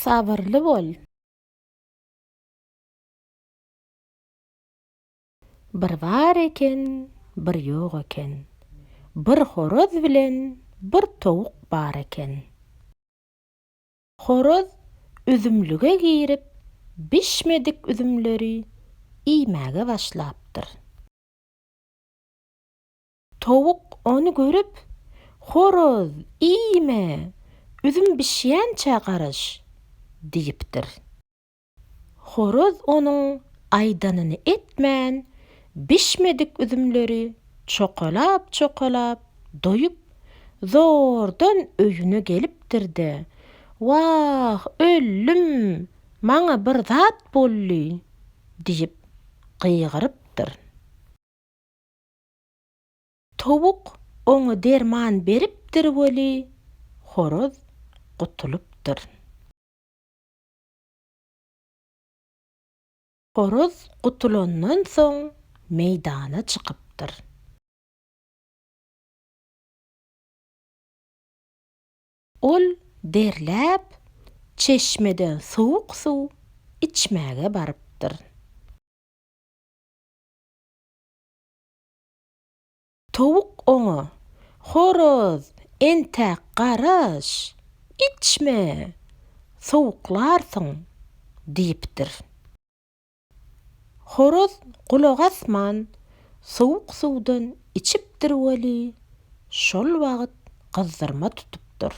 Sabyrly bol. Bir bar eken, bir ýok eken. Bir horaz bilen bir towuk bar eken. Horaz üzümlige girip, bişmedik üzümleri iýmäge başlapdyr. Towuk ony görüp, Horaz, iýme, üzüm bişýänçä garaş! diýipdir. Horaz onuň aýdanyny etmän, bişmedik üzümleri çokalap-çokalap doýup, zordan öýüne gelipdir-de, Wah, öldüm, maňa bir zat boldy! diýip gygyrypdyr. Towuk oňa derman beripdir weli, horaz gutulypdyr. Horaz gutulandan soň meýdana çykypdyr. Ol derläp, çeşmeden sowuk suw içmäge barypdyr. Towuk oňa, Horaz, entäk garaş, içme, sowuklarsyň diýipdir. Horaz gulak asman, sowuk suwdan içipdir weli, şol wagt gyzdyrma tutupdyr.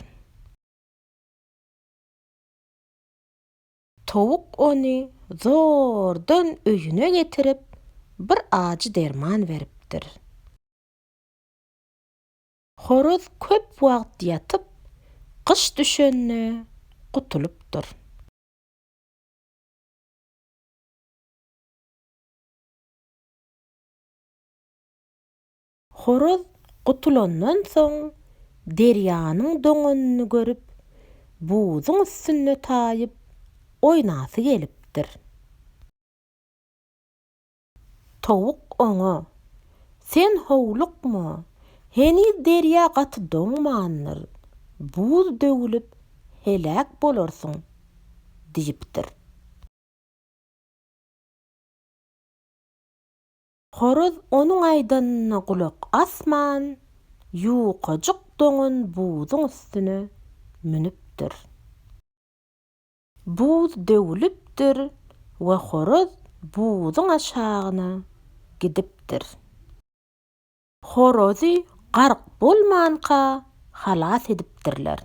Towuk ony zordan öýüne getirip, bir ajy derman beripdir. Horaz köp wagt ýatyp, gyş düşende gutulypdyr. Horaz gutulandan soň, derýanyň doňanyny görüp, buzuň üstünde taýyp, oýnasy gelipdir. Towuk oňa, Sen howlukma, heniz derýa gaty doňmandyr, buz döwülip, heläk bolarsyň diýipdir. Horaz onuň aýdanyna gulak asman, ýukajyk doňan buzuň üstüne münüpdir. Buz döwülipdir we horaz buzuň aşagyna gidipdir. Horazy gark bolmanka halas edipdirler.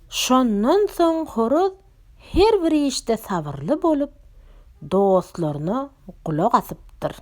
Şondan soň horaz her bir işde sabyrly bolup, dostlaryna gulak asypdyr.